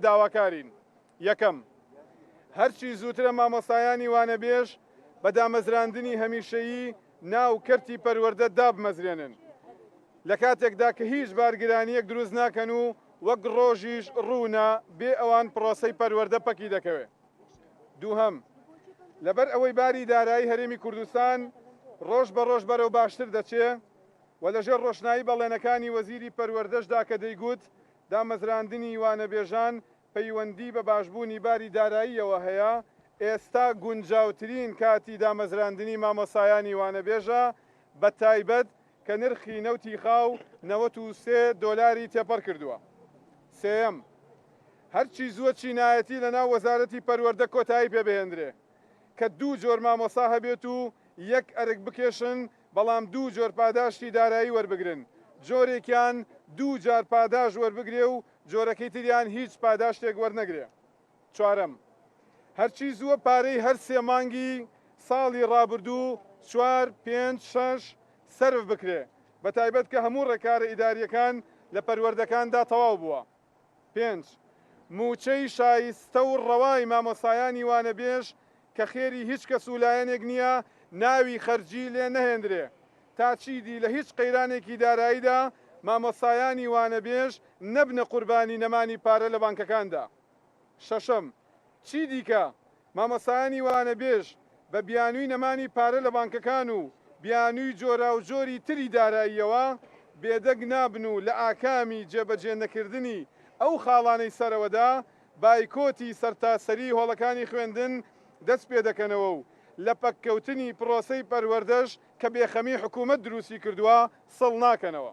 داواکارین، یەکەم، هەرچی زووترە مامۆستایانی وانەبێژ بە دامەزراندنی هەمیشەیی ناو کەرتی پەروەردە دابمەزرێنن، لە کاتێکدا کە هیچ بارگرانییەک دروست ناکەن و وەک ڕۆژیش ڕوونە بێ ئەوان پرۆسەی پەروەردە پەکی دەکەوێ. دووهەم، لەبەر ئەوەی باری دارایی هەرێمی کوردستان ڕۆژ بە ڕۆژ بەرەو باشتر دەچێ و لەژێر ڕۆشنایی بەڵێنەکانی وەزیری پەروەردەشدا کە دەیگوت دامەزراندنی وانەبێژان پەیوەندی بە باشبوونی باری داراییەوە هەیە، ئێستا گونجاوترین کاتی دامەزراندنی مامۆستایانی وانەبێژە، بەتایبەت کە نرخی نەوتی خاو 93 دۆلاری تێپەڕ کردووە. سێیەم، هەرچی زووە چینایەتی لەناو وەزارەتی پەروەردە کۆتایی پێبهێندرێ، کە دوو جۆر مامۆستا هەبێت و یەک ئەرک بکێشن، بەڵام دوو جۆر پاداشتی دارایی وەربگرن، جۆرێکیان دوو جار پاداشت وەربگرێ و جۆرەکەی تریان هیچ پاداشتێک وەرنەگرێ. چوارەم، هەرچی زووە پارەی هەر سێ مانگی ساڵی ڕابردوو، چوار، پێنج، شەش، سەرف بکرێ، بەتایبەت کە هەموو ڕێکارە ئیدارییەکان لە پەروەردەکاندا تەواو بووە. پێنج، مووچەی شایستە و ڕەوای مامۆستایانی وانەبێژ کە خێری هیچ کەس و لایەنێک نییە ناوی خەرجی لێ نەهێندرێ تا چیدی لە هیچ قەیرانێکی داراییدا مامۆستایانی وانەبێژ نەبنە قوربانی نەمانی پارە لە بانکەکاندا. شەشەم، چیدیکە مامۆستایانی وانەبێژ بە بیانووی نەمانی پارە لە بانکەکان و بیانووی جۆراوجۆری تری داراییەوە بێدەنگ نابن و لە ئاکامی جێبەجێ نەکردنی ئەو خاڵانەی سەرەوەدا بایکۆتی سەرتاسەریی هۆڵەکانی خوێندن دەست پێدەکەنەوە و لە پەککەوتنی پرۆسەی پەروەردەش کە بێخەمی حکوومەت دروستی کردووە سڵ ناکەنەوە.